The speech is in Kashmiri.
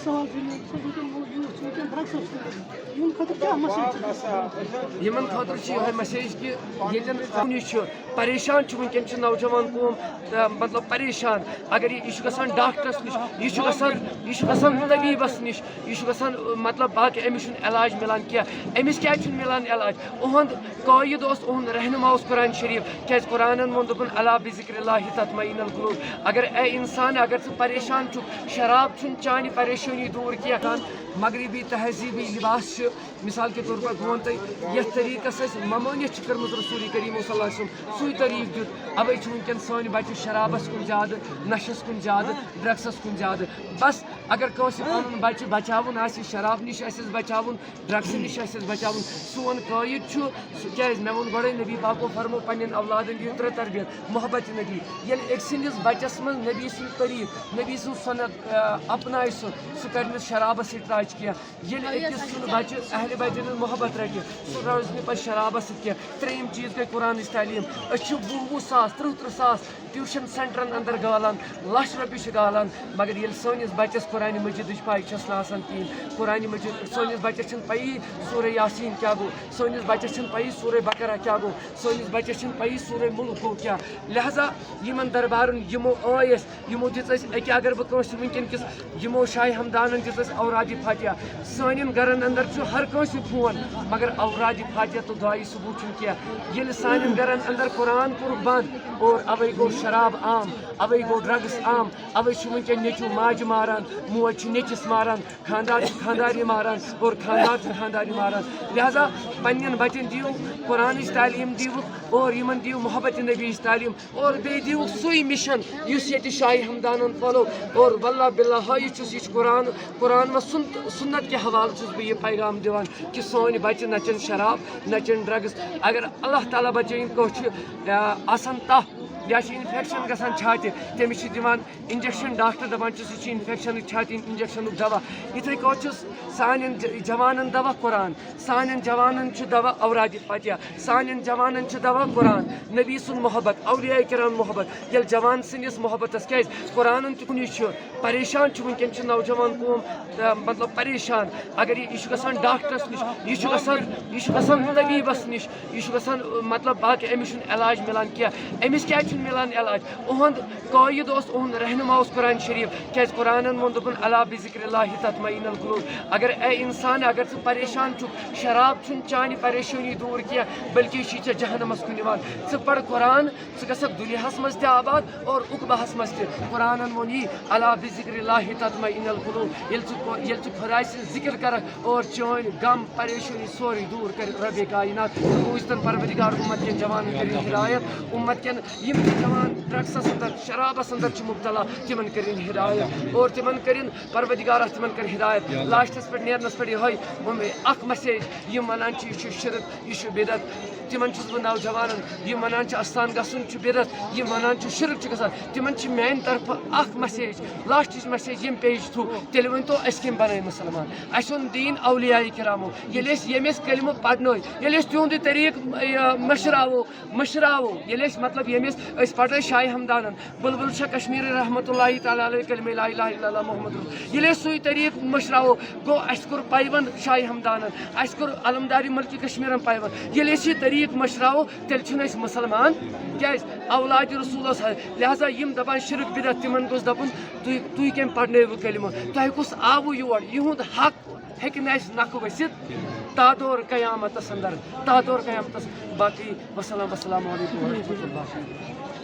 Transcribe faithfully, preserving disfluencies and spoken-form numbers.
سوال چھُ مےٚ، سُہ وٕنکیٚن یوٗتھ چھُ وٕنکیٚن ڈرگسَس کُن۔ یِمَن خٲطرٕ کیٛاہ مسیج چھِ؟ یِمَن خٲطرٕ چھِ یِہوٚے مسیج کہِ ییٚتٮ۪ن کُنہِ چھُ پریشان چھُ وٕنکیٚن چھُ نوجوان قوم، تہٕ مطلب پریشان۔ اگر یہِ یہِ چھُ گژھان ڈاکٹرَس نِش، یہِ چھُ گژھان یہِ چھُ گژھان طبیٖبَس نِش، یہِ چھُ گژھان مطلب باقٕے أمِس چھُنہٕ علاج مِلان کینٛہہ۔ أمِس کیٛازِ چھُنہٕ مِلان علاج؟ اُہُنٛد قٲیِد اوس، اُہُنٛد رہنما اوس قرآن شریٖف۔ کیٛازِ قرآنَن ووٚن، دوٚپُن، "الا بذکر اللہ تطمئن القلوب"۔ اگر اے اِنسان، اگر ژٕ پریشان چھُکھ، شراب چھُنہٕ چانہِ پریشٲنی دوٗر کینٛہہ۔ مغربی تہذیٖبی لباس چھِ، مثال کے طور پر بہٕ وَنہٕ تۄہہِ، یَتھ طریٖقَس اَسہِ ممٲنِیَت چھِ کٔرمٕژ رسول کریم صلی اللہ علیہ وسلم، سُے طریٖقہٕ دیُت۔ اَوَے چھُ وٕنکیٚن سٲنۍ بَچہِ شرابَس کُن زیادٕ، نشَس کُن زیادٕ، ڈرگسَس کُن زیادٕ۔ بس اگر کٲنٛسہِ پَنُن بَچہِ بَچاوُن آسہِ، شراب نِش آسٮ۪س بَچاوُن، ڈرگسہٕ نِش آسٮ۪س بَچاوُن، سون قٲیِد چھُ سُہ۔ کیٛازِ؟ مےٚ ووٚن گۄڈَے، نبی پاکو فرمو، "پنٛنٮ۪ن اولادَن دِیِو ترٛےٚ تربیت، محبت نبی"۔ ییٚلہِ أکۍ سٕنٛدِس بَچَس منٛز نبی سُنٛد طریٖق، نبی سُنٛد سُنت، آ، اپنایہِ سُہ، سُہ کَرِ نہٕ شرابَس سۭتۍ راج کینٛہہ۔ ییٚلہِ أکِس سُنٛد بَچہِ اہلِ بیتَن ہٕنٛز محبت رَٹہِ، سُہ روزِ نہٕ پَتہٕ شرابَس سۭتۍ کینٛہہ۔ ترٛیٚیِم چیٖز گٔے قرآنٕچ تعلیٖم۔ أسۍ چھِ وُہ وُہ ساس، تٕرٛہ تٕرٛہ ساس ٹیوٗشن سینٹرن اندر گالان، لچھ رۄپیہِ چھِ گالان، مگر ییٚلہِ سٲنِس بچس قرآنِ مجیدٕچ پاے چھَس نہٕ آسان کِہیٖنۍ، قرآنِ مجید، سٲنِس بچس چھَنہٕ پَیی سورہ یاسین کیٛاہ گوٚو، سٲنِس بچس چھَنہٕ پَیی سورہ بقرہ کیٛاہ گوٚو، سٲنِس بچس چھَنہٕ پَیی سورہ ملک گوٚو کیٛاہ۔ لہذا یِمن دربارن یِمو ٲے اَسہِ، یِمو دِژ اَسہِ، أکیٛاہ اگر بہٕ کٲنٛسہِ وٕنکیٚن کِس یِمو شاہِ ہمدانن دِژ اَسہِ اورادِ فاتحہ۔ سانٮ۪ن گرن اندر چھُ ہر کٲنٛسہِ فون، مگر اورادِ فاتحہ تہٕ دعایہِ صبح چھُنہٕ کینٛہہ۔ ییٚلہِ سانٮ۪ن گرن اندر قرآن کوٚرُکھ بنٛد اور اوے گوٚو شراب عام، اوے گوٚو ڈرگس عام، اوے چھُ وٕنکیٚن نیٚچوٗ ماجہِ ماران، موج چھِ نیٚچِس ماران، خاندار چھُ خاندارنہِ ماران اور خاندار چھُ خاندارنہِ ماران۔ لہذا پننٮ۪ن بچن دِیِو قرآنٕچ تعلیٖم دِیِو اور یِمن دِیِو محبت نبی ہٕچ تعلیٖم۔ اور بیٚیہِ دِیِو سُے مِشن یُس ییٚتہِ شاہِ ہمدانن پھٲلو۔ اور واللہ باللہ ہا یہِ چھُس، یہِ چھُ قرآن، قرآن و سُن-، سُنت کہِ حوالہٕ چھُس بہٕ یہِ پیغام دِوان کہِ سٲنۍ بچہِ نہ چٮ۪ن شراب، نہ چٮ۪ن ڈرگس۔ اگر اللہ تعالیٰ بچٲیِن کٲنٛسہِ چھُ، آ، آسان تپھ یا چھُ انفیکشن گژھان چھاتہِ، تٔمِس چھِ دِوان انجیکشن، ڈاکٹر دپان چھُس یہِ چھُ انفیکشنٕچ چھاتہِ انجیکشنُک دوا۔ یِتھے کٲٹھۍ چھُس سانٮ۪ن ج-، جوانن دوا قرآن، سانٮ۪ن جوانن چھُ دوا اورادِ فاتحہ، سانٮ۪ن جوانن چھُ دوا قرآن، نبی سُنٛد محبت، اولیاء کرام محبت۔ ییٚلہِ جوان سٕنٛدِس محبتس، کیٛازِ قرآنن تہِ کُنی چھُ، پریشان چھُ وٕنکیٚن چھُ نوجوان قوم، تہٕ مطلب پریشان۔ اگر یہِ، یہِ چھُ گژھان ڈاکٹرس نِش، یہِ چھُ گژھان، یہِ چھُ گژھان طبیٖبس نِش، یہِ چھُ گژھان، مطلب باقٕے أمِس چھُنہٕ علاج مِلان کینٛہہ۔ أمِس کیٛازِ چھُنہٕ مِلان علاج؟ اُہُنٛد قٲیِد اوس، اُہُنٛد رہنما اوس قرآن شریٖف۔ کیٛازِ قرآنن ووٚن، دوٚپُن، "الا بذکر اللہ تطمئن القلوب"۔ اگر اے انسان، اگر ژٕ پریشان چھُکھ، شراب چھُنہٕ چانہِ پریشٲنی دوٗر کینٛہہ، بلکہِ یہِ چھُے ژےٚ جہنمس کُن نِوان۔ ژٕ پَر قرآن، ژٕ گژھکھ دُنیاہَس منٛز تہِ آباد اور عقباہَس منٛز تہِ۔ قرآنَن ووٚن یی، "الا بذکر اللہ تطمئن القلوب"۔ ییٚلہِ ژٕ کو-، ییٚلہِ ژٕ خۄداے سٕنٛز ذِکر کَرَکھ اور چٲنۍ غم پریشٲنی سورُے دوٗر کَرِ ربِ کائنات۔ بوٗزتَن پروردگار، اُمت کٮ۪ن جوانَن کٔرِن ہدایت، اُمت کٮ۪ن یِم تہِ جوان ڈرگسَس اندر، شرابَس اندر چھِ مبتلا، تِمَن کٔرِن ہدایت اور تِمَن کٔرِن پروردگار، تِمَن کٔرِ ہدایت۔ لاسٹَس پٮ۪ٹھ نیرنَس پٮ۪ٹھ یِہوٚے ووٚن مےٚ اکھ مسیج، یِم وَنان چھِ یہِ چھُ شرک، یہِ چھُ بدعت۔ تِمن چھُس بہٕ نوجوانن، یِم ونان چھِ استان گژھُن چھُ بدعت، یِم ونان چھِ شرک چھُ گژھان، تِمن چھِ میانہِ طرفہٕ اکھ مسیج، لاسٹٕچ مسیج ییٚمہِ پیج تھرو، تیٚلہِ ؤنۍ تو أسۍ کٔمۍ بنٲے مسلمان؟ اسہِ اوٚن دیٖن اولیاء کرامو۔ ییٚلہِ أسۍ ییٚمہِ أسۍ کلمہٕ پرنٲے، ییٚلہِ أسۍ تِہُنٛدُے طریٖقہٕ، یہِ، مٔشراوو، مٔشراوو، ییٚلہِ أسۍ مطلب ییٚمہِ أسۍ، أسۍ پرنٲے شاہِ ہمدانن، بلبل شاہ کشمیری رحمۃ اللہ تعالیٰ علیہ کلمہ لا الہ الا اللہ محمد رسول۔ ییٚلہِ أسۍ سُے طریٖقہٕ مٔشراوو، گوٚو اَسہِ کوٚر پیوند شاہِ ہمدانن، اَسہِ کوٚر علمداری ملکہِ کشمیرن پیوند۔ ییٚلہِ أسۍ یہِ طریٖقہٕ مٔشراوو، تیٚلہِ چھِنہٕ أسۍ مُسلمان۔ کیٛازِ؟ اولادِ رسول اوس حظ۔ لہذا یِم دپان شرک بدعت، تِمن گوٚژھ دپُن، تُہۍ، تُہۍ کٔمۍ پرنٲوٕ کلمہٕ؟ تۄہہِ کُس آوٕ یور؟ یِہُنٛد حق ہیٚکہِ نہٕ اَسہِ نکھٕ ؤسِتھ تادور قیامتس اندر، تادور قیامتس۔ باقٕے وسلام، السلام علیکم ورحمۃ اللہ۔